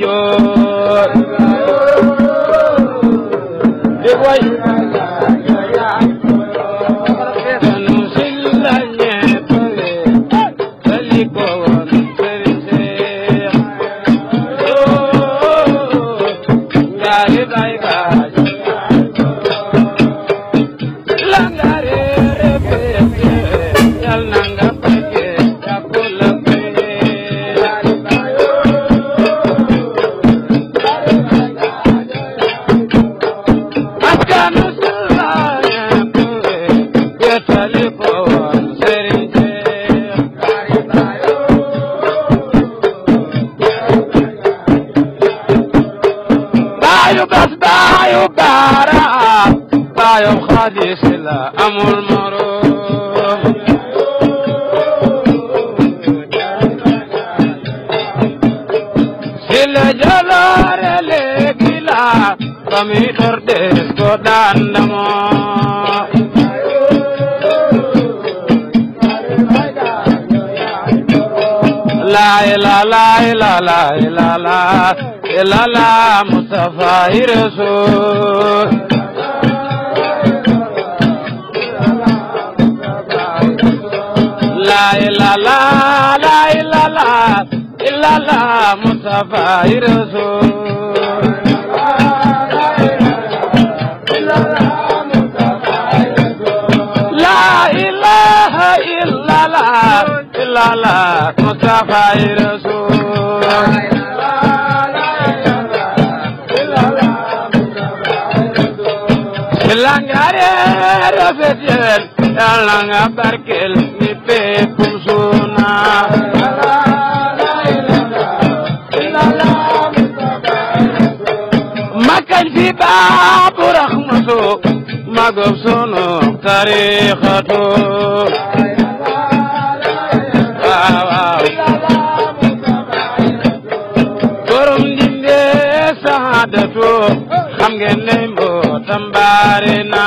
joor di way tanu silla ñeppale tali ko woon sëriñ Seex ngaari bay gaaj la ngaari repeete yal na nga fekke takula baayom xaadis la amul moroom si la jaloore léegi la ba mi dor des ko daan ndamoo la ilaha Mustafa Rasul la ilaha Mustafa Rasul la ilaha illallah Mustafa Rasul langare rafetel yàlla nga barkel ni peppum suuna makan fi baabu raxmatu magob sunu tariixatu waaw borom ndinde saadatu xam ngeen ne mbootam baare na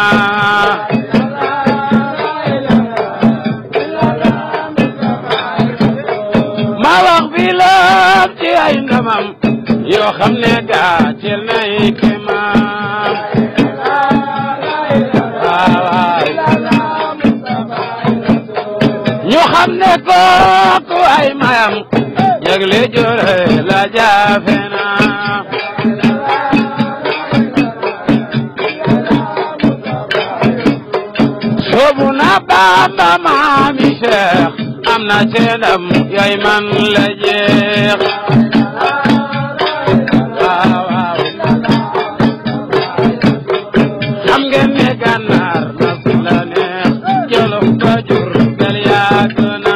ma wax bi la ci ay ndamam yoo xam ne gàcceel nay kemaam ñu xam ne kooku ay mayam jagle jore la jaafe na soobu na Bamba maami Cheikh am na ceenam yay man la jeex waaw xam ngeen ne Gànnaar na su la neex Jolof ba Jurbel yàgg na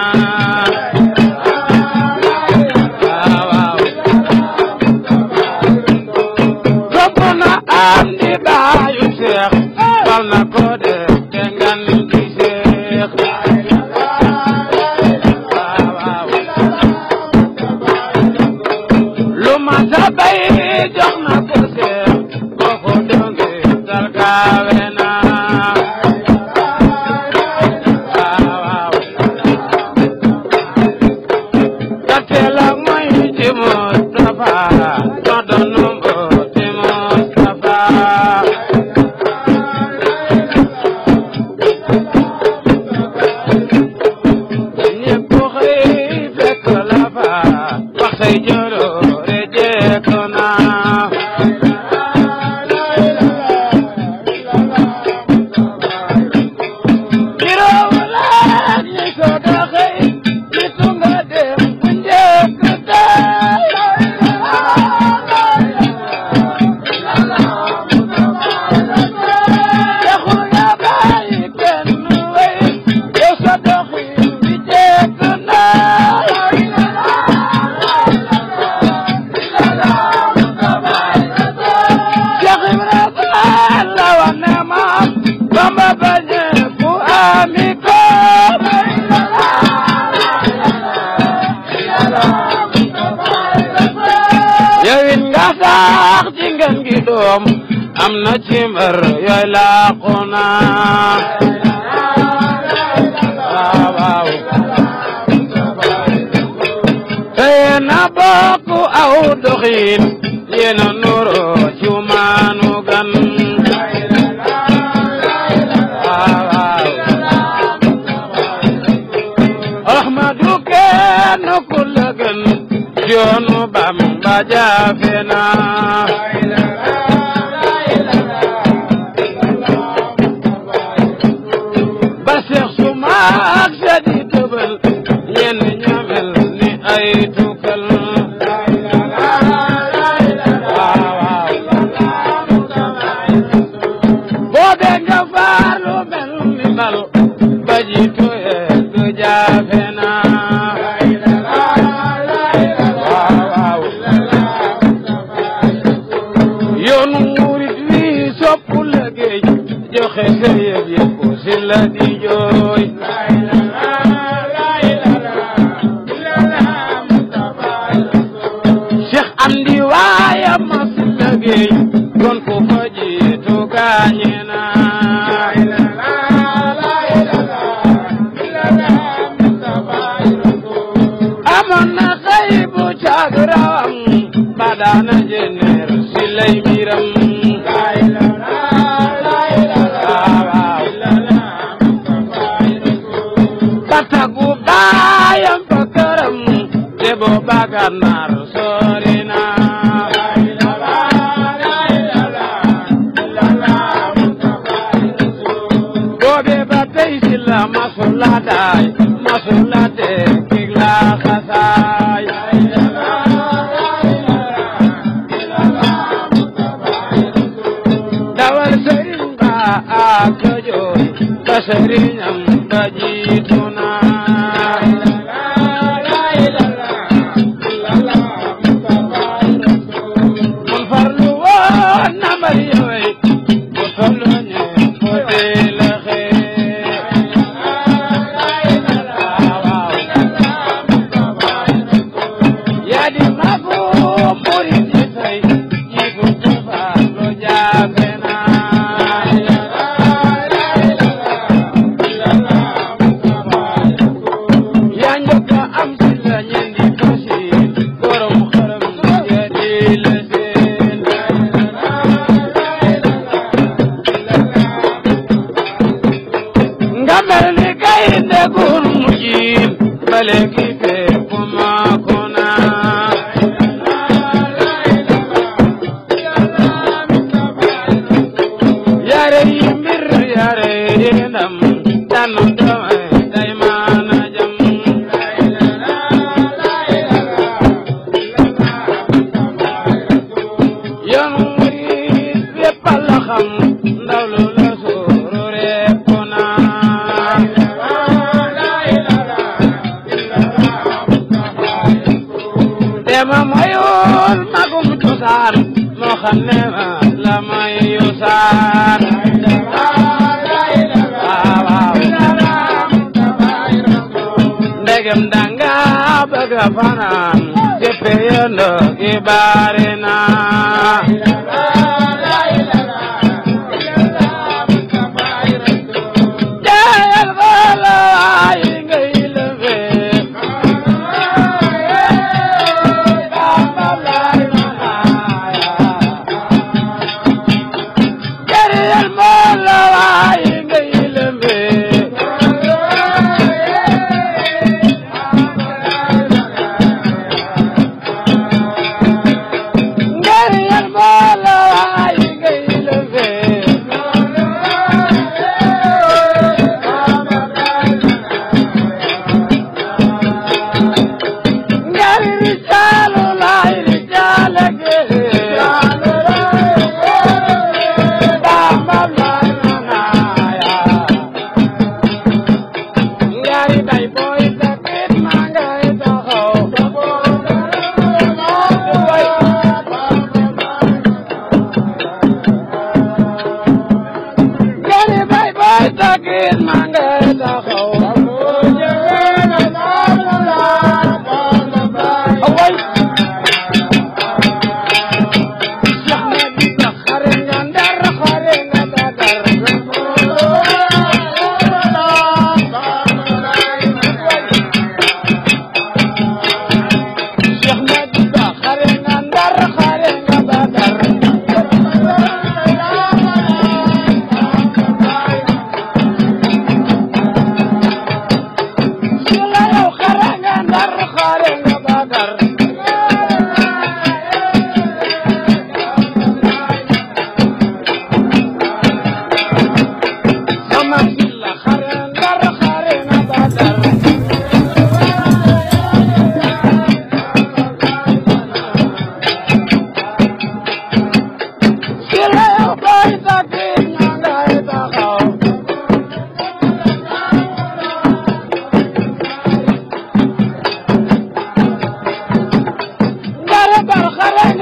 waaw topp na am di baayu Cheikh fal na ko de am na ci mbër yooy laquna waaw yéena bokk aw doxin yéena nuro ci maanu gan Ahmadu kenn ku la gën yoonu Bamba jafe na ba Seex Suma ak Seydi Tëbal ñenn ñamel ni ay tukkal boobe nga farlu mel ni bal ba jiitu yegg jafe na yoonu murit wi sopp la géej joxe sa yëf yëpp si la di jooy Cheikh Amdi waaye mas la géej kon ku fa jiitu gaañe na amoon na xëy bu caag rawam ba daana jeneer si lay biram batagu baayam fa këram te booba gànnaar sori na boobe ba tey si la masula daay masula tee kig la xasaay dawal sëriñ ba ak jooy ba sëriñam ba jiitu na mun farlu woon na mbari yooy bu tollu ñe fo dee la yaa di magu murit yi tey jiitu tufa lu jafe na yaa njëkk a am si la ñendi fasi borom xaram yaa di la seen nga mel ni gaynde gu mujjin ba léegi fépp maa ko naa yare yi mbir yare yi ndam tanu damay day maana jam yoonu murit fépp la xam ndaw lu la sóoru rekk naa dema moyul magum cosaan moo xam ne ma la may yosaan ndegem danga bëgg fanaan jëppe yendo gi baare na jaayal bala ay ngay lëfe jaayal bala ay ngay lëfe Gary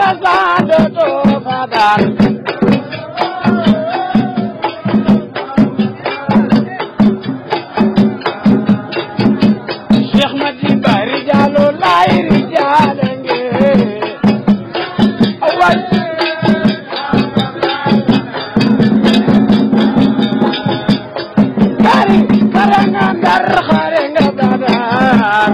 nga saado to fadal Cheikh Madi Bari Jalo lay rijalenge awal Bari karanga dar kharenga badar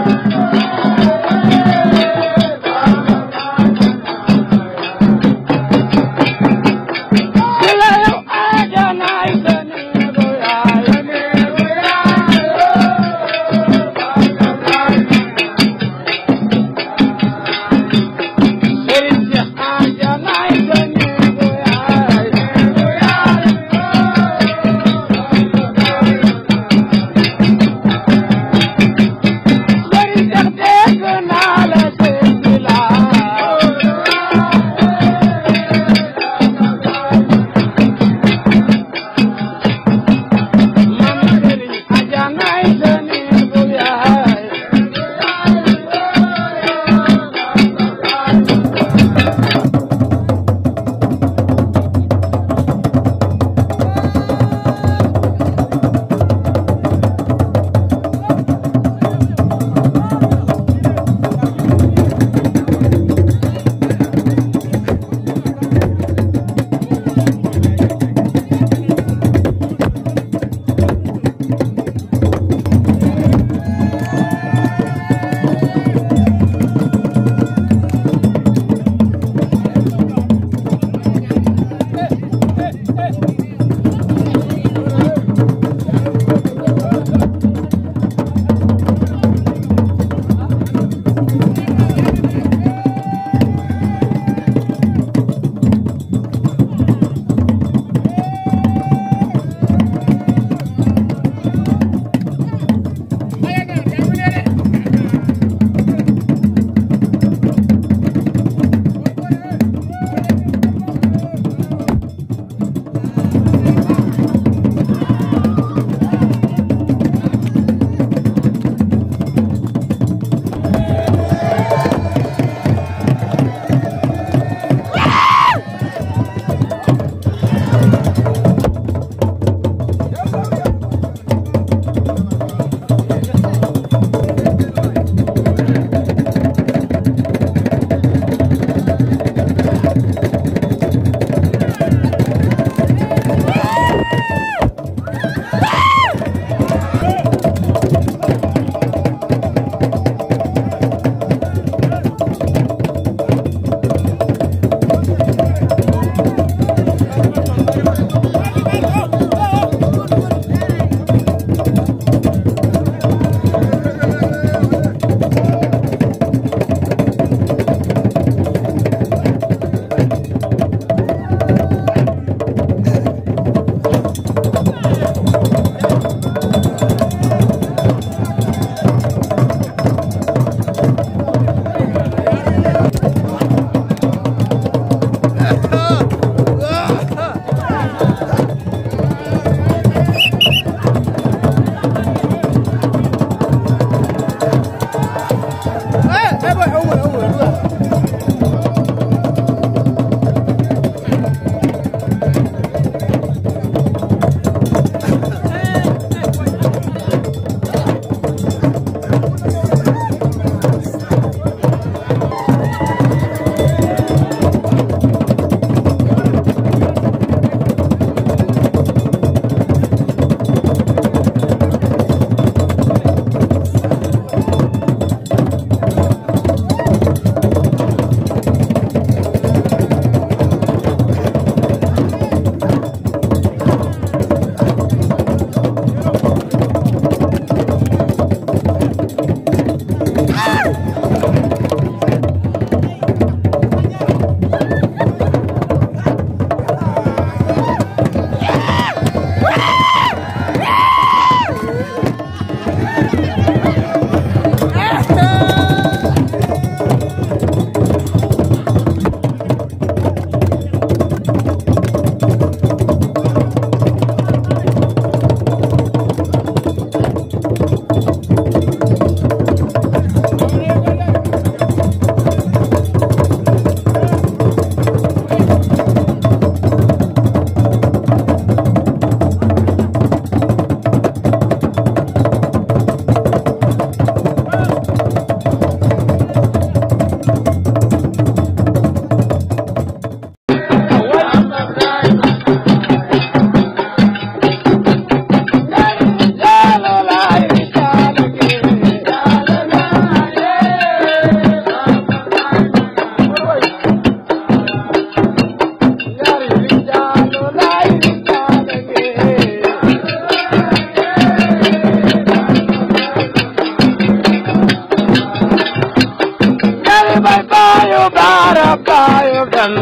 tan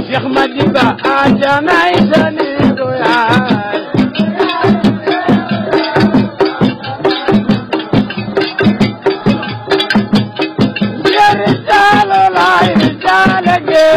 Cheikh Madiba ajanay sani do yaay yeri jalo lay jalage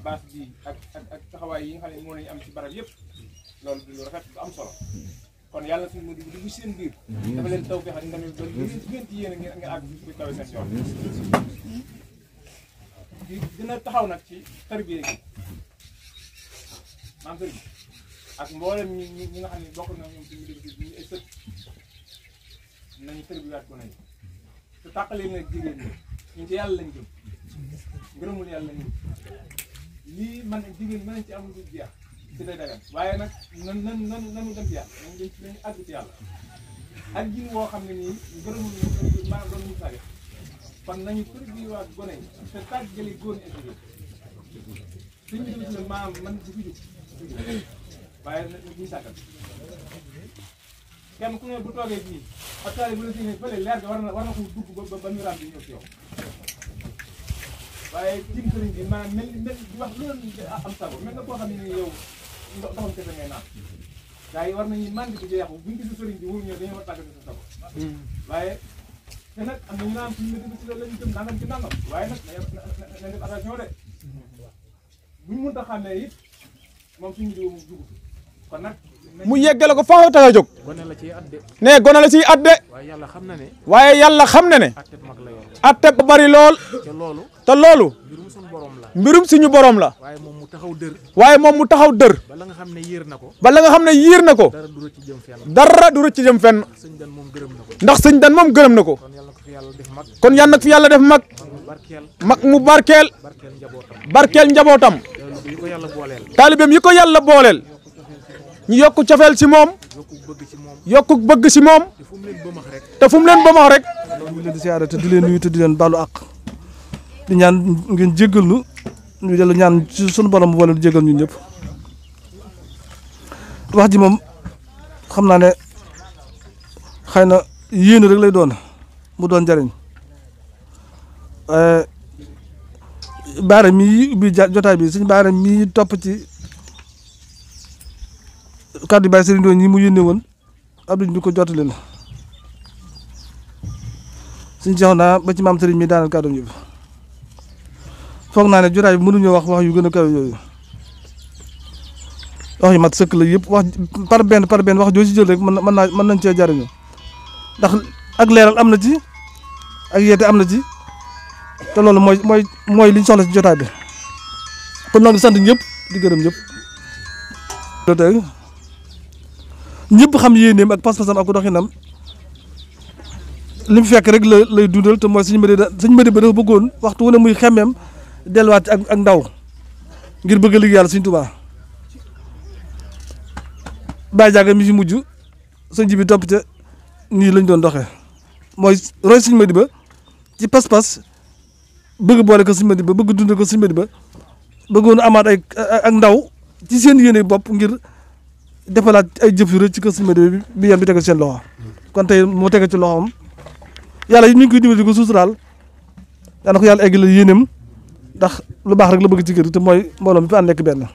baas bi ak taxawaay yi nga xam ne moo lañu am ci barab yëpp loolu du lu rafet du am solo kon yàlla suñu mu dugg seen biir dafa leen taw fexe ndam ba ngeen ci yéen ngeen àgg ci kaw seen yoon di dina taxaw nag ci tarbiya gi maam sëriñ ak mboolem ñi nga xam ne bokk na ñoom suñu dëgg ñu ay sët nañu tarbiyaat ko nañu te tàqalee nag jigéen ñi ñu ci yàlla lañ jëm ngërëmul yàlla lañ jëm lii man jigéen ñi mën nañ ci am lu jeex ci day dagan waaye nag nanu dem ci yàlla nañu àgg ci yàlla ak ji woo xam ne nii ngërëmul maanaam doon ñu sage kon nañu tarbiyaat gone yi te tàggale góor ñi ak jigéen suñu dem maanaam man du fi jóg waaye nag ñu sàggal kenn ku ne bu toogee fii ak taali bu la si ne fële leer ga war na ko dugg ba ñu raam bi ñëw ci yow waaye tim sëriñ bi maanaam mel di wax lu am sago mel nga koo xam ne yow ndoxam kese ngay naan gars yi war nañu màndi bu jeexu buñu gisu sëriñ bi wóor ñëw dañoo war tàggate sa sago waaye te nag am na ñu naan suñu météo ci loolu la ñu jëm nangam ci nangam waaye nag na def attention de buñ mënta xàmmee it moom suñu jiw moom dugg kon nag mu yeggale ko faaw tax a jóg gone la ciy adde ne gone la ciy adde waaye yàlla xam na ne atte mag la yor atte ba bari lool te loolu mbirum suñu borom la mbirum suñu borom la waaye moom mu taxaw dër bala nga xam ne yiir na ko dara du rëcc jëm fenn sëñ Dan moom gërëm na ko ndax sëñ Dan moom gërëm na ko kon yàlla na ko fi yàlla def mag mu barkeel njabootam taalibeem yi ko yàlla booleel ñu yokku cofeel ci moom yokku bëgg ci moom te fu mu leen bëmax rek ñu leen di siyaare te di leen nuyu te di leen baalu àq di ñaan ngeen jéggal ñu dellu ñaan ci sunu borom bu boole jéggal ñun ñëpp wax ji moom xam naa ne xëy na yéen rek lay doon mu doon njariñ baara mii ubbi jotaay bi suñu baara mii topp ci kàddu Baye Serigne Ndoye ñi mu yónnee woon Abdou ñu ko jottali leen suñu jeexoon naa ba ci maam Serigne mi daanal kàddu yëpp foog naa ne jotaay bi mënuñoo wax yu gën a kaw yooyu wax yu mat sëkk la yëpp wax par benn wax joo ci jël rek mën nañ cee jariñu ndax ak leeral am na ci ak yeete am na ci te loolu mooy li ñu soxla ci jotaay bi kon noo ngi sant ñëpp di gërëm ñëpp. tey ñëpp xam yéeneem ak pas-pasam ak doxinam li mu fekk rek lay dundal te mooy suñu mbir ba dafa bëggoon waxtu wu ne muy xemmeem delluwaat ci ak ndaw ngir bëgg a liggéey yàlla Sëñ Tuubaa Baye Diaga mi fi mujj sëñ ji bi topp ca nii lañ doon doxee mooy roy Sëñ Madi Ba ci pas-pas bëgg boole ko Sëñ Madi Ba bëgg dundal ko Sëñ Madi Ba bëggoon amaat ak ndaw ci seen yéene bopp ngir defalaat ay jëf yu rëcc ci kër Sëñ Madi Ba bi yan bi tege seen loxo kon tey moo tege ci loxoom yàlla yi mi ngi koy dimbali di ko suusuraal yaa na ko yàlla eggale yéeneem ndax lu baax rek la bëgg ci kër te mooy mbooloo mi fi ànd nekk benn.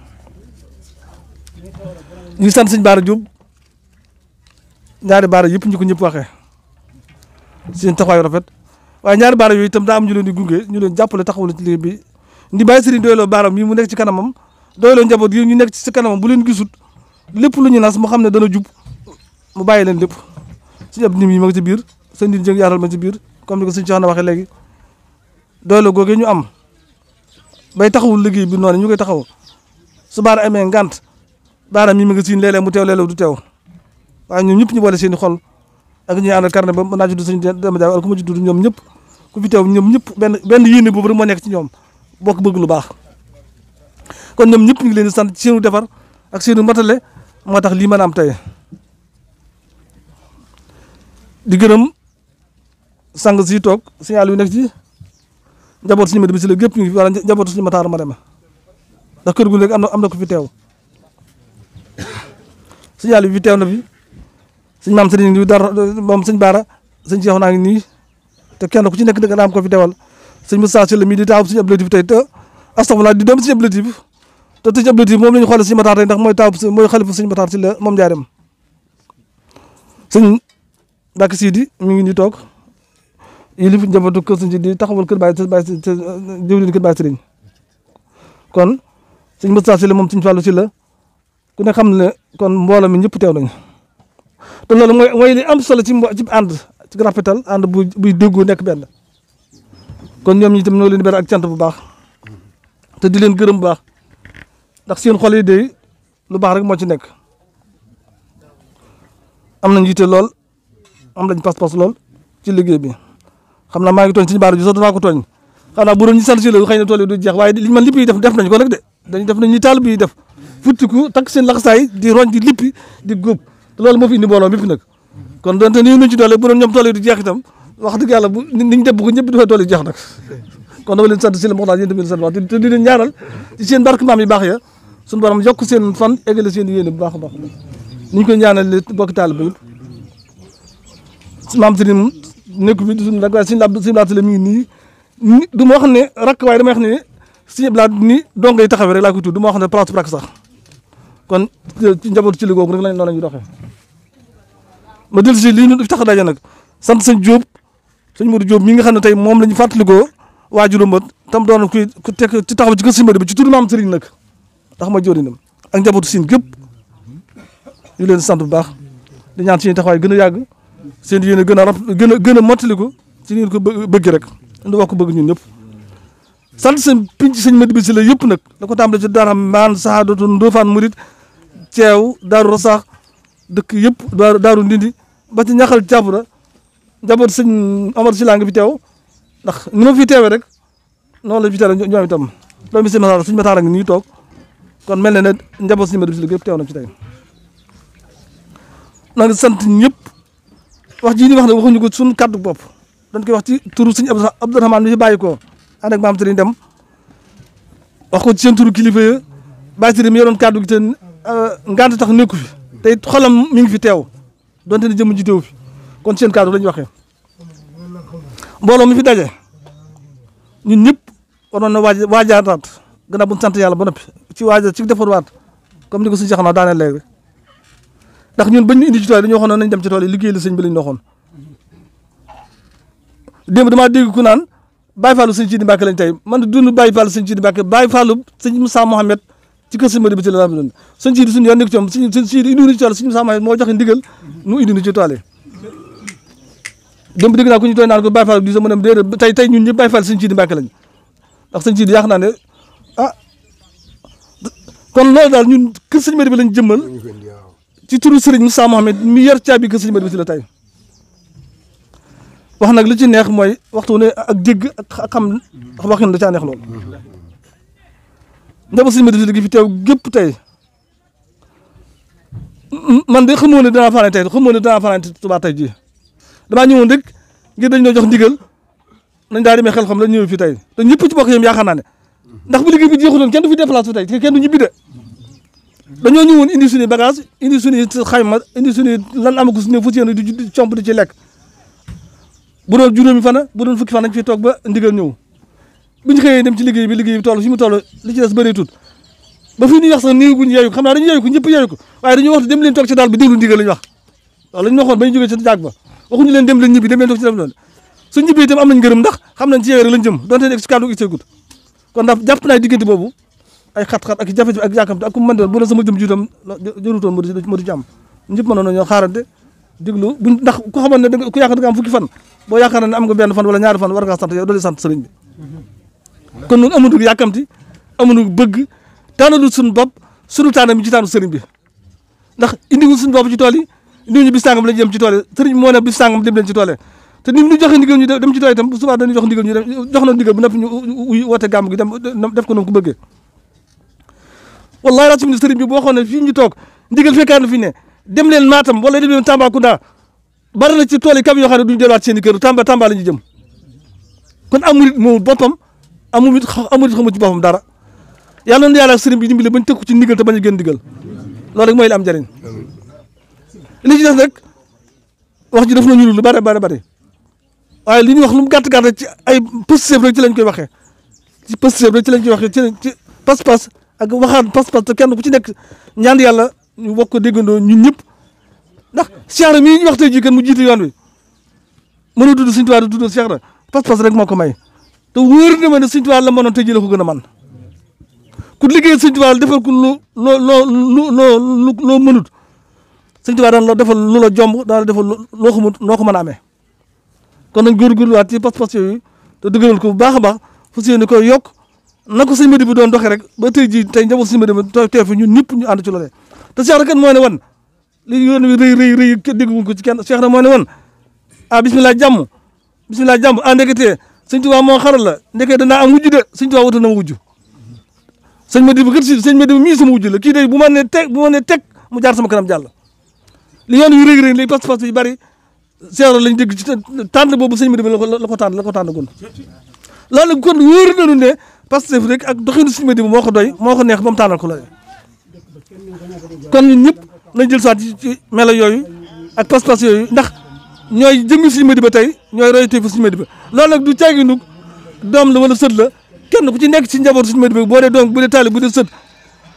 ñu ngi sant sëñ Baara Diop ñaari baara yëpp ñu ko ñëpp waxee seen taxawaay rafet waaye ñaari baara yooyu itam daa am ñu leen di gunge ñu leen jàppale taxawal ci liggéey bi ndi bàyyi Serigne doyloo baaram yi mu nekk ci kanamam doyloo njaboot yi ñu nekk ci kanamam bu leen gisut lépp lu ñu nas mu xam ne dana jub mu bàyyi leen lépp suñu ab nim yi ma ngi ci biir sëñ di jëng yaatal ma ci biir comme ni ko sëñ Soxna waxee léegi doyloo googee ñu am bay taxawul liggéey bi noonu ñu koy taxaw su baara amee ngant baara mi nga siin léeg-léeg mu teew léeg-léeg du teew waaye ñoom ñëpp ñu boole seen i xol ak ñuy àndal carnet ba mën naa judd suñu dama jaay wala ku ma judd ñoom ñëpp ku fi teew ñoom ñëpp benn yéene boobu rek moo nekk ci ñoom bokk bëgg lu baax kon ñoom ñëpp ñu ngi leen di sant ci seenu defar ak seenu matale moo tax lii mën a am tey di gërëm sang si toog signal yu nekk ci njaboot suñu Madi Ba si la gépp ñu ngi fi wala njaboot suñu Matar Marema ndax kër gu nekk am na ko fi teew signal bi fi teew na fi suñ maam sëriñ bi dara moom sëñ Baara sëñ Cheikh naa ngi nii te kenn ku ci nekk danga am ko fi teewal sëñ Moussa Sylla mii di taaw suñu Abdou Latif tey te astafurlah di doom suñu Abdou Latif te suñu Abdou Latif moom la ñu xoolal suñu Matar tey ndax mooy taaw mooy xalifa suñu Matar Sylla moom jaarem sëñ Mbacke Sidi mi ngi nii toog yilif njabootu kër sëñ di taxawal kër Baye jëwriñ kër Baye Sëriñ kon sëñ Moustapha Sylla moom sëñ Fallou Sylla ku ne xam ne kon mbooloo mi ñëpp teew nañu te loolu mooy li am solo ci ànd ci rafetal ànd buy déggoo nekk benn kon ñoom ñi itam ñoo leen di ak cant bu baax te di leen gërëm bu baax ndax seen xol yi de lu baax rek moo ci nekk am nañ yitte lool am nañ pas-pas lool ci liggéey bi xam naa maa ngi tooñ suñu baara ji sax danaa ko tooñ xam naa bu doon ñu sant si la xëy na tool yi du jeex waaye liñ man lipp yi def nañ ko nag de dañu def nañ ñi taal bi def futtiku takk seen laxasaay di roñ di lippi di góob te loolu moo fi indi mbooloo mi fi nag kon donte nii nuñ ci doole bu doon ñoom tool yi du jeex itam wax dëgg yàlla bu niñ def ko ñëpp dafay tool yi jeex nag kon dama leen sant si la moo tax yéen tamit sant wax te di leen ñaanal ci seen barke maam yi baax ya suñu borom yokk seen fan eggale seen yéene bu baax a baax niñ koy ñaanal bokk taal ba yëpp maam Serigne nekku fi suñu nag waaye suñu laat la mi ngi nii du ma wax ne rakk waaye dama wax ne suñu laat ni dong ngay taxawee rek laa koy tudd du ma wax ne place bu rakk sax kon ci njabootu ci li googu rek noonu la ñuy doxee ma dellu si lii ñu tax a daje nag sant sëñ Diop sëñ Modou Diop mi nga xam ne tey moom la ñu fàttalikoo waajuram ba tam doon kuy teg ci taxaw ci kër Sëñ Madi bi ci turu maam Serigne nag ndax ma jóori nam ak njabootu siin gépp ñu leen sant bu baax di ñaan suñu taxawaay gën a yàgg seen yéene gën a mottaliku ci ngeen ko bëgg rek ñu wax ko bëgg ñun ñëpp sant seen pinc Sëñ Madi bi si la yëpp nag da ko tàmbale ci daara maan saxaadatu Ndofane Murit Ceew Daaru Rasaax dëkk yëpp daaru Ndindi ba ci ñaxal Caabura njaboot sëñ Omar Sylla nga fi teew ndax ni ma fi teewee rek noonu la fi teewee ñoom itam doomi sëñ Matar suñu Matar ngi nii toog kon mel na ne njaboot Sëñ Madi bi si la yëpp teew na ci tey na nga sant ñëpp wax ji ni wax ne waxuñu ko suñu kàddu bopp dañ koy wax ci turu sëñ Abdourahmane mi fi bàyyi ko ànd ak maam Serigne dem wax ko ci seen turu kilifa yi bàyyi Serigne mi yoroon kàddu gi te ngant tax nekku fi te it xolam mi ngi fi teew donte ne jëmm ji teew fi kon seen kàddu la ñu waxee mbooloo mi fi daje ñun ñëpp waroon na waajaataat gannaaw bu ñu sant yàlla ba noppi ci waaja ci defarwaat comme ni ko suñu jaxanaa daaneel léegi ndax ñun bañ ñu indi ci tool yi dañoo waxoon nañ dem ci tool yi liggéey la sëñ bi lañ waxoon démb damaa dégg ku naan Baye Fallou sëñ Sidi Mbacke lañ tey man dund Baye Fallou sëñ Sidi Mbacke Baye Fallou sëñ Moussa Mohamed ci kër Sëñ Madi bi ci la doon sëñ Sidi suñu yoon nekk ci moom sëñ Sidi indi ci tool sëñ Moussa Mohamed moo joxe ndigal nu indi ci tool yi démb dégg naa ku ñu tooy naan ko Baye Fallou di sa mën a déedéet tey ñun ñëpp Baye Fallou sëñ Sidi Mbacke lañ ndax sëñ Sidi yaakaar naa ne kon loolu daal ñun kër Sëñ Madi bi lañ jëmmal ci turu Serigne Moussa Mohamed mi yor caabi kër Sëñ Madi bi ci la tey wax nag li ci neex mooy waxtu ne ak dégg ak xam waxin da caa neex lool njaboot Sëñ Madi bi gi fi teew gépp tey man de xamoo ne danaa fanaan tey xamoo ne danaa fanaan Tuubaa tey jii damaa ñëwoon rek ngir dañ ñoo jox ndigal nañ daal demee xel xam la ñëw fi tey te ñëpp ci bokk yam yaakaar naa ne ndax bu liggéey bi jeexutoon kenn du fi déplacé fi tey kenn du ñibbi de dañoo ñëwoon indi suñuy bagage indi suñuy xayma indi suñuy lan amagu suñu fu yéene di comp di ci lekk bu doon juróomi fana bu doon fukki fan nañ fi toog ba ndigal ñëw bu ñu xëyee dem ci liggéey bi toll fi mu toll li ci des bëreetut ba fii ñuy wax sax néew guñ yeeyu ko xam naa dañu yeeyu ko ñëpp yeeyu ko waaye dañuy wax dem leen toog ci daal bi déglu ndigal lañu wax loolu lañu waxoon ba ñu jógee ci jaag ba waxuñu leen dem leen ñibbi dem leen toog ci loolu suñ ñibbi itam am nañ ngërëm ndax xam nañ ci yeeyu rek lañ jëm donte ne ci kàddu itteegut kon ndax jàpp naa diggante boobu ay xat-xat ak jafe-jafe ak yàkkamte ak ku mën doon bu doon sama jëm jiitam jërutoon mu di jàmm ñëpp mënoon nañoo xaarante déglu buñ ndax ku xamoon ne ku yaakaar nga am fukki fan boo yaakaar ne am nga benn fan wala ñaari fan war ngaa sant yow doole sant sëriñ bi kon ñun amuñu yàkkamti amuñu bëgg tànnalu suñu bopp suñu tànn mi ci tànn sëriñ bi ndax indiwul suñu bopp ci tool yi indiwuñu bis sàngam lañ jëm ci tool yi sëriñ bi moo ne bis sàngam dem leen ci tool yi te ni ñu joxe ndigal ñu dem ci tool yi itam bu subaa dañuy jox ndigal ñu dem jox na ndigal bu noppi ñu woote gàmm gi dem def ko noonu ko bëggee wallahi rasul sëriñ bi boo xoon ne fii ñu toog ndigal fekkaat na fi ne dem leen Matam wala dem leen Tambacounda bari na ci tool yi kam yoo xam ne duñu delluwaat seen i kër Tamba la ñu jëm kon amul moom boppam amul xamu ci boppam dara yàlla na yàlla ak sëriñ bi dimbali bañ tëkku ci ndigal te bañ a gën ndigal loolu rek mooy li am njëriñ li ci des nag wax ji daf na ñuul lu bari waaye li ñuy wax lu mu gàtt ci ay positif rek ci lañ koy waxee ci positif rek ci lañ koy waxee ci pas-pas ak waxaan pas-pas te kenn ku ci nekk ñaan yàlla ñu bokk ko déggandoo ñun ñëpp ndax Cheikh Ibra mii ñu wax tey jii kan mu jiite yoon wi mën a dudd Sëñ Tuubaa dudd Cheikh Ibra pas-pas rek moo ko may te wóor na ma ne Sëñ Tuubaa la mënoon tey jii la ko gën a man ku liggéey sëñ Tuubaa defal ko loo mënut sëñ Tuubaa daan la defal lu la jomb daan la defal loo xamut noo ko mën a amee kon nañ góorgóorluwaat ci pas-pas yooyu te dëgëral ko bu baax a baax fas yéene ko yokk na ko sëñ Madiba doon doxee rek ba tey jii tey njaboot sëñ Madiba teew fi ñun ñëpp ñu ànd ci loolee te Cheikh rek moo ne woon li yoon wi rëy dégguñ ko ci kenn Cheikh rek moo ne woon bismillah jàmm ndeketee sëñ Tuubaa moo xaral la ndekee danaa am wujj de sëñ Tuubaa wuta na ma wujj sëñ Madiba kat si sëñ Madiba mii sama wujj la kii de bu ma ne teg mu jaar sama kanam jàll li yoon wi rëy li pas-pas yi bari Cheikh lañ dégg ci tànn boobu sëñ Madiba la ko tànn gon loolu kon wóor nañu ne Pastef rek ak doxinu sëñ Madiba moo ko doy moo ko neex ba mu tànnal ko la kon ñun ñëpp nañ jël soit ci melo yooyu ak pas-pas yooyu ndax ñooy jëmmi sëñ Madiba tey ñooy royatee fu sëñ Madiba loolu nag du caaginu doom la wala sët la kenn ku ci nekk ci njaboot sëñ Madiba boo dee doom bu dee taali bu dee sët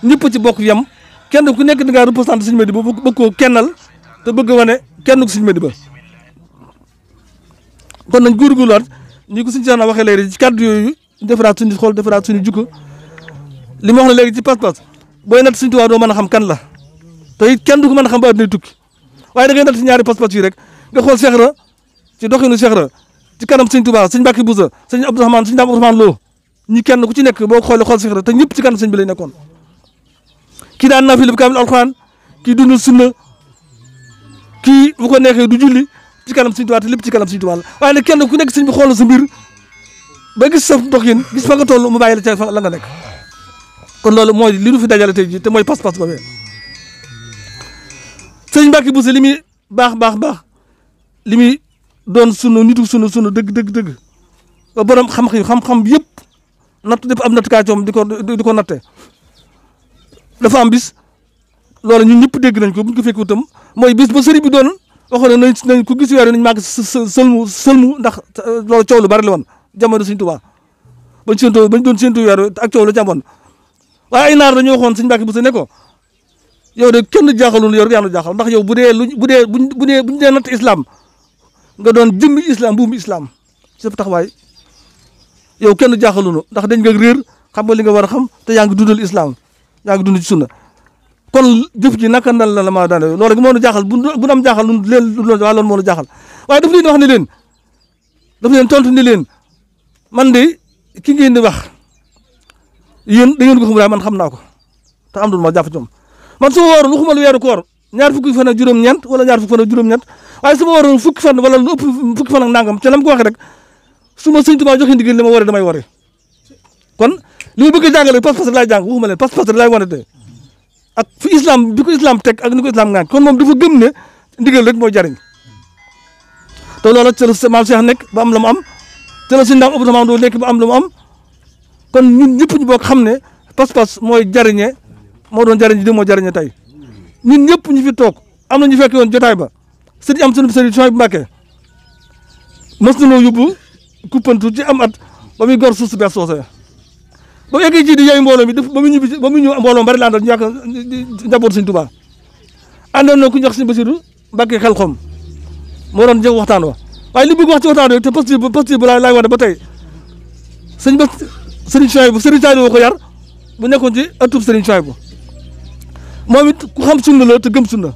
ñëpp ci bokk yem kenn ku nekk da ngaa représenté sëñ Madiba bëgg koo kennal te bëgg a wane kenn ku sëñ Madiba kon nañ góorgóorluwaat ñi ko sëñ Cheikh na waxee léegi ci kàddu yooyu defaraat suñu xool defaraat suñu jukko li ma wax ne léegi ci pas-pas booy natt sëñ Tuubaa doo mën a xam kan la te it kenn du ko mën a xam ba adduna tukki waaye da ngay natt ci ñaari pas-pas yi rek nga xool Cheikh Ra ci doxinu Cheikh Ra ci kanam sëñ Tuubaa sëñ Mbàkke Buso sëñ Abdourahmane sëñ Abdourahmane Lo ñi kenn ku ci nekk boo xoolee xool Cheikh Ra te ñëpp ci kanam sëñ bi lay nekkoon kii daan naa fi li kaamil alxuraan kii dundul sunna kii bu ko neexee du julli ci kanam sëñ Tuubaa te lépp ci kanam sëñ Tuubaa la waaye nag kenn ku nekk sëñ bi xool sa mbir ba gis sa doxin gis fa nga toll mu bàyyi la ca la nga nekk kon loolu mooy li nu fi dajale tey jii te mooy pas-pas ba sëñ Mbàkke Buso li muy baax li muy doon sunu nitu sunu dëgg ba borom xam-xam yëpp natt def am nattukaay coom di ko natte dafa am bis loolu ñun ñëpp dégg nañ ko buñ ko fekk itam mooy bis ba sëriñ bi doon waxoon nañ ko gis weer yi nañ màgg sëlmu ndax loolu coow lu bari la woon jamono sëñ Tuubaa bañ doon séntu weer ak coow la jàmboon waaye ay naar dañoo waxoon sëñ Mbàkke Buso ne ko yow de kenn jaaxalul yow yaa nu jaaxal ndax yow bu dee natt islam nga doon jëmmi islam buumu islam ci sa taxawaay yow kenn jaaxalunu ndax dañ nga réer xam nga li nga war a xam te yaa ngi dundal islam yaa ngi dund ci sunna kon jëf ji naka nan la ma daane loolu rek moo nu jaaxal bu am jaaxal nun leen loolu moo nu jaaxal waaye daf leen wax ne leen daf leen tontu ni leen man de ki ngeen di wax yéen da ngeen ko xam waaye man xam naa ko te am dul ma jàpp ci moom man su ma waroon waxuma lu weeru koor ñaar fukki fan ak juróom-ñeent wala ñaar fukki fan ak juróom-ñeent waaye su ma waroon fukki fan wala lu ëpp fukki fan ak nangam ca la ma ko waxee rek su ma sëñ Tuubaa joxe ndigal li ma waree damay waree kon li ma bëgg a jàngale pas-pas rek laay jàng waxuma leen pas-pas rek laay wane te ak fi islam bi ko islam teg ak ni ko islam ngaan kon moom dafa gëm ne ndigal rek mooy jariñ te loolu ca la maam Cheikh nekk ba am la mu am ca la sëñ Ndaam Abdourahmane doo nekk ba am la mu am kon ñun ñëpp ñu bokk xam ne pas-pas mooy jariñe moo doon jariñ di moo jariñe tey ñun ñëpp ñu fi toog am na ñu fekk woon jotaay ba sëriñ am sunu sëriñ Souhaïbou Mbacké mos na noo yóbbu kuppantu ci am at ba muy gor suuf si bees soosee ba mu eggee ci di yooyu mbooloo mi def ba mu ñëw mbooloo bari la àndal ñu yàq njaboot sëñ Tuubaa àndoon na ku ñax sëñ Basiru Mbacké xel xom moo doon jëg waxtaan wa waaye li bëgg wax ci waxtaan wa te poste bu laay wane ba tey sëriñ Souhaïbou sëriñ Souhaïbou ko yar bu nekkoon ci ëttub sëriñ Souhaïbou moom it ku xam sunna la te gëm sunna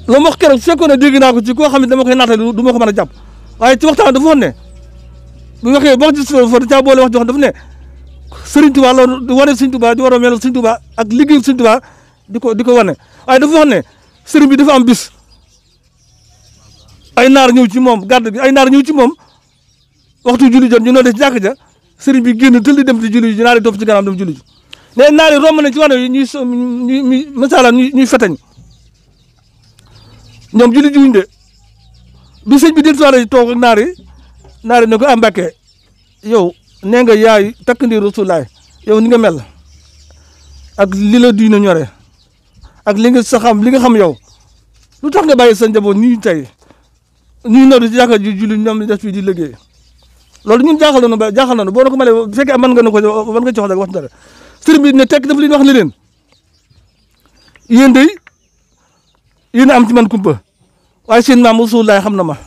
la ma wax keroog su fekkoon ne dégg naa ko ci koo xam ne dama koy naatale du ma ko mën a jàpp waaye ci waxtaan dafa woon ne bu waxee wax ci fa caa boole wax jox dafa ne Sëriñ Tuubaa loolu di wane Sëriñ Tuubaa di war a mel Sëriñ Tuubaa ak liggéey Sëriñ Tuubaa di ko wane waaye dafa wax ne sëriñ bi dafa am bis ay naar ñëw ci moom gàdd gi ay naar ñëw ci moom waxtu julli jot ñu noo def ci jàkk ja sëriñ bi génn tëll di dem ci julli ji naar yi topp ci gànnaaw dem julli ji mais naar yi romb nañ ci wane yi ñuy misaala ñuy feteñ ñoom julli ji wuñ de bi sëñ bi dellusiwaat toog ak naar yi ne ko ah Mbàkke yow nee nga yaay takk ndi Rasulullaay yow ni nga mel ak li la diina ñore ak li nga xam yow lu tax nga bàyyi sa njaboot ñuy tey ñuy noddu ci jàkka ji julli ñoom def fii di liggéey loolu ñun jaaxal nañu boo na ko mënee bu fekkee mën nga ci wax wax dara sëriñ bi ne tekk dafa leen wax ne leen yéen de yéen a am ci man kumpa waaye seen maam Rasulullaay xam na ma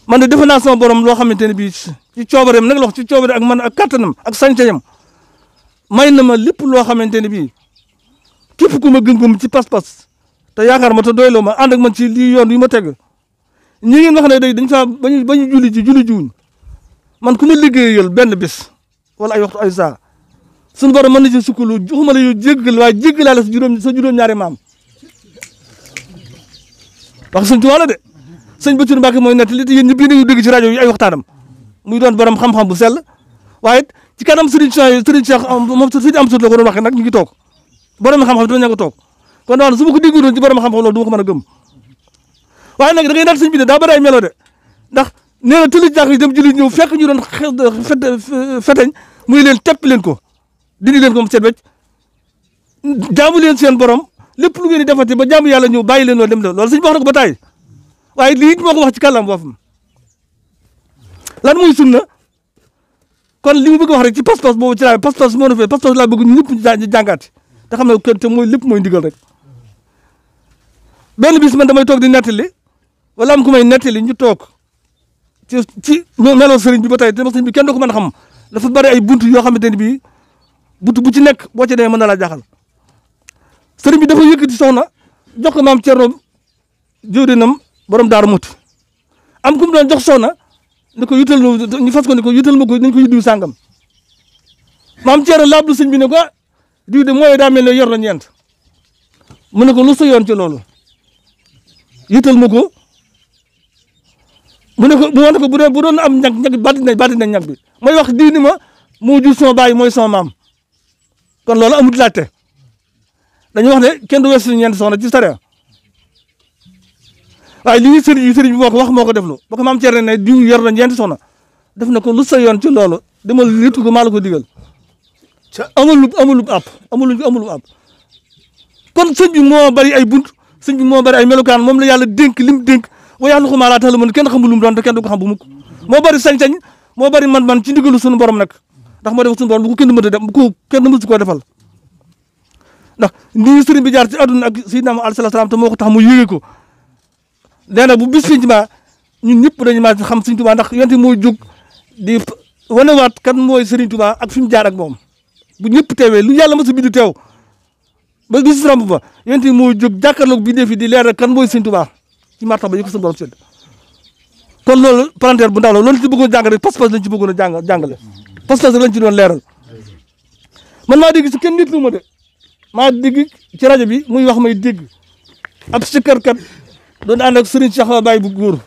man de defe naa sama borom loo xamante ne bii ci coobareem nag la wax ci coobare ak man ak kattanam ak sañ-sañam may na ma lépp loo xamante ne bii képp ku ma gëm-gëm ci pas-pas te yaakaar ma te doyloo ma ànd ak man ci lii yoon yu ma teg ñi ngeen wax ne day dañ faa bañu julli jiwuñ man ku ma liggéeyal benn bis wala ay waxtu ay saa suñu borom mën na ci sukkandu joxuma la yow jéggal waaye jéggalaale sa juróom-ñaari maam wax sëñ Tuubaa la de sëñ Bassirou Mbacké mooy nettali te yéen ñëpp yéen a ngi dégg ci rajo yi ay waxtaanam muy doon borom xam-xam bu sell waaye ci kanam Serigne Cheikh moom Serigne am sut la ko doon waxee nag ñu ngi toog borom xam-xam dina ña ko toog kon daal su ma ko déggoon ci borom xam-xam loolu du ma ko mën a gëm waaye nag da ngay naat sëñ bi de daa bëri ay melo de ndax nee na tëli jàkk yi dem julli ñëw fekk ñu doon feteñ muy leen tepp leen ko dindi leen ko mu set wecc jaamu leen seen borom lépp lu ngeen di defati ba jaamu yàlla ñëw bàyyi leen loolu dem loolu sëñ bi wax na ko ba taay waaye lii moo ko wax ci kàllaam boppam lan muy sunna kon li mu bëgg wax rek ci pas-pas boobu ci laa pas-pas moo na fee pas-pas laa bëgg ñëpp ñu jàngaati te xam ne kenn te mooy lépp mooy ndigal rek benn bis man damay toog di nettali wala am ku may nettali ñu toog ci meloo sëriñ bi ba tey te sëriñ bi kenn du ko mën a xam dafa bari ay buntu yoo xamante ne bii buntu bu ci nekk boo ci demee mën na laa jaaxal sëriñ bi dafa yëkkati soxna jox ko maam Thierno jëwrinam borom Daaru Muti am ku mu doon jox soxna ne ko yutal ñu fas ko ne ko yutal ma ko nañ ko yuddiw sàngam maam Thierno laablu sëñ bi ne ko diw de mooy daa mel ne yor na ñeent mu ne ko lu sa yoon ci loolu yutal ma ko mu ne ko bu doon am ñag bàtti nañ ñag bi mooy wax diw ni ma moo jur sama baay mooy sama maam kon loolu amut laajte dañuy wax ne kenn du weesu ñeent soxna ci sariya waaye lii sëriñ bi moo ko wax moo ko def lu ba ko maam Thierno ne diw yor na ñeenti soxna def na ko lu sa yoon ci loolu demal litu ko maa la ko digal amul lu ab kon sëñ bi moo bari ay bunt sëñ bi moo bari ay melokaan moom la yàlla dénk lim dénk wa yàlla xumaa laa tax la mën kenn xamul lu mu doon te kenn du ko xam bu mukk moo bari sañ-sañ moo bari man-man ci ndigalu suñu borom nag ndax moo def suñu borom bu ko kenn mënta def bu ko kenn mësu koo defal ndax nii sëriñ bi jaar ci àdduna ak Seydina Muhammad alayhi salaam te moo ko tax mu yéege ko nee na bu bis fiñ ci ma ñun ñëpp dañu ma xam Sëriñ Tuubaa ndax yonte mooy jóg di wanewaat kan mooy Sëriñ Tuubaa ak fi mu jaar ak moom bu ñëpp teewee lu yàlla mos a bind teew ba bis ramb ba yonte mooy jóg jàkkaarloog bi dee fi di leeral kan mooy Sëriñ Tuubaa ci martaba yi ko suñu borom sedd kon loolu parenthèse bu ndaw la loolu ci bëggoon jàng rek pas-pas lañ ci bëggoon a jàngale pas-pas lañ ci doon leeral man maa dégg si kenn nit lu ma de maa dégg ci rajo bi muy wax may dégg ab sikkarkat doon ànd ak Serigne Cheikh Baye bu góor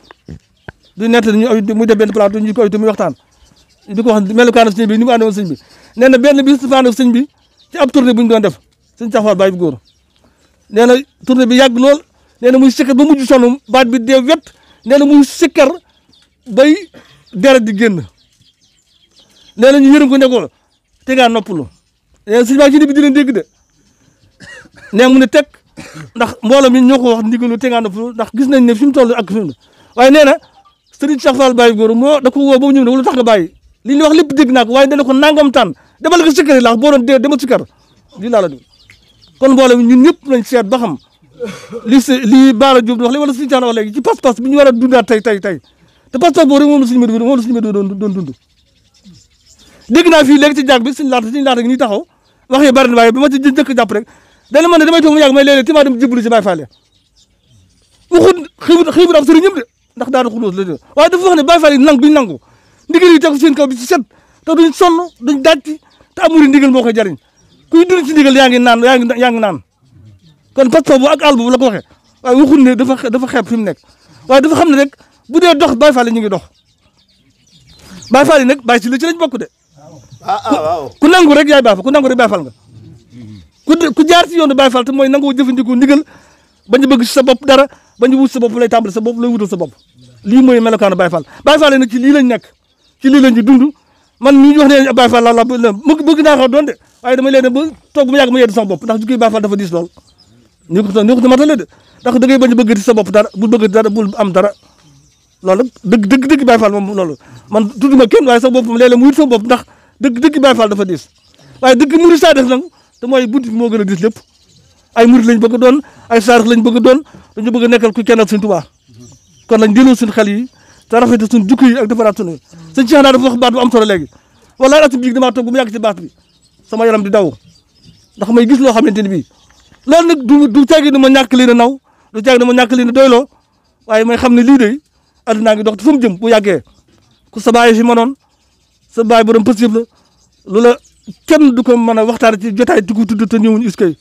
di nett ñu muy def benn plateau ñu koy te muy waxtaan di ko wax melukaanu sëñ bi ni mu àndoon sëñ bi nee na benn bis dafa ànd ak sëñ bi ci ab tournée bu ñu doon def Serigne Cheikh Baye bu góor nee na tournée bi yàgg lool nee na muy sikkar ba mujj sonn baat bi dee wet nee na muy sikkar bay deret di génn nee na ñu yërëm ko ne ko tegaa noppalu nee na sëñ baa ci bi di leen dégg de nee mu ne teg ndax mbooloo mi ñoo ko wax ndigalu tegaa noppalu ndax gis nañ ne fi mu toll ak fi mu waaye nee na Serigne Cheikh Fall Baye góor moo da ko woo boobu ñëw ne lu tax nga bàyyi li ñu wax lépp dégg naa ko waaye dana ko nangam tànn demal ko sikkar yi laax boo doon dee demal sikkar lii laa la dégg kon mbooloo mi ñun ñëpp nañ seet ba xam li Baara Diop wax léegi wala suñu caan wax léegi ci pas-pas bi ñu war a dundaat tey te pas-pas boobu rek moom la suñu mbir doon dund dégg naa fii léegi ci jàg bi suñu laata gi ñuy taxaw wax yi bari na waaye ba ma ci jëkk jàpp rek dana man ne damay toog mu yàgg may léeg-léeg ti maa dem jébbalu ci Baye Fall waxut xiibut am sëriñ ñëpp de ndax daana xulóos la waaye dafa wax ne Baye Fall yi nangu duñ nangu ndigal yi tegu seen kaw bi ci set te duñ sonn duñ dajti te amuri ndigal moo koy jariñ kuy dund ci ndigal yaa ngi naan kon pas-pas bu ak àll boobu la ko waxee waaye waxul ne dafa xeeb fi mu nekk waaye dafa xam ne rek bu dee dox Baye Fall yi ñu ngi dox Baye Fall yi nag Baye si la ci lañ bokk de ku nangu rek yaay Baye Fall ku nangu rek Baye Fall nga ku jaar ci yoonu Baye Fall te mooy nangoo jëfandikoo ndigal bañ a bëgg ci sa bopp dara bañ a wut sa bopp lay tàmbali sa bopp lay wutal sa bopp lii mooy melokaanu Baye Fall Baye Fall yi nag ci lii lañ nekk ci lii lañ di dund man mii wax ne Baye Fall la bëgg naa xaw doon de waaye damay leen ba toog bu yàgg ma yedd sama bopp ndax jukki Baye Fall dafa diis lool ni ko matale de ndax da ngay bañ a bëgg ci sa bopp dara bul bëgg dara bul am dara loolu nag dëgg Baye Fall moom loolu man tudduma kenn waaye sa bopp léeg-léeg mu wut sa bopp ndax dëgg Baye Fall dafa diis waaye dëgg murid saa def nag te mooy bunt bi moo gën a diis lépp ay murid lañ bëgg doon ay saarix lañ bëgg doon dañu bëgg a nekkal ku kennal Sëñ Tuubaa kon lañ delloo suñu xel yi te rafetal suñu jukki yi ak defaraat suñu sëñ Cheikh naa dafa wax baat bu am solo léegi wala at bii damaa toog bu mu yàgg ci baat bi sama yaram di daw ndax may gis loo xamante ni bii loolu nag du caagi ni ma ñàkk leen a naw du caagi ni ma ñàkk leen a doyloo waaye may xam ne lii de addunaa ngi dox te fu mu jëm bu yàggee ku sa baay fi mënoon sa baay borom possible la lu la kenn du ko mën a waxtaan ci jotaay di ko tudd te ñëwuñ iskay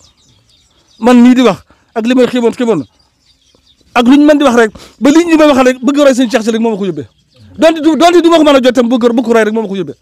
man mii di wax ak li may xiimoon ak luñ mën di wax rek ba li ñu may wax rek bëgg roy seen Cheikh si rek moo ma ko yóbbee donte du ma ko mën a jot tam bëgg ko roy rek moo ma ko yóbbee